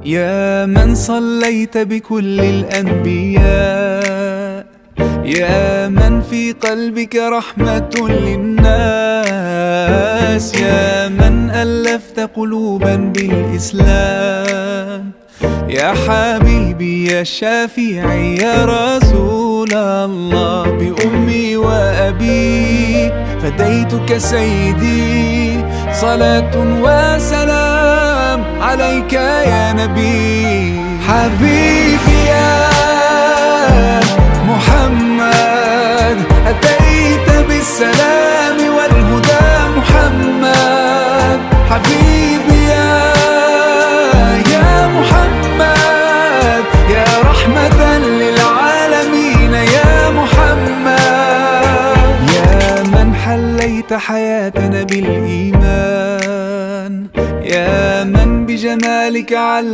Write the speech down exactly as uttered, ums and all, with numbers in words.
يا من صليت بكل الأنبياء، يا من في قلبك رحمة للناس، يا من ألفت قلوبا بالإسلام. يا حبيبي يا شفيعي يا رسول الله، بأمي وأبي فديتك سيدي، صلاة وسلام عليك يا نبي. حبيبي يا محمد، أتيت بالسلام والهدى محمد. حبيبي يا، يا محمد، يا رحمة للعالمين يا محمد. يا من حليت حياتنا بالإيمان، يا من بجمالك علمت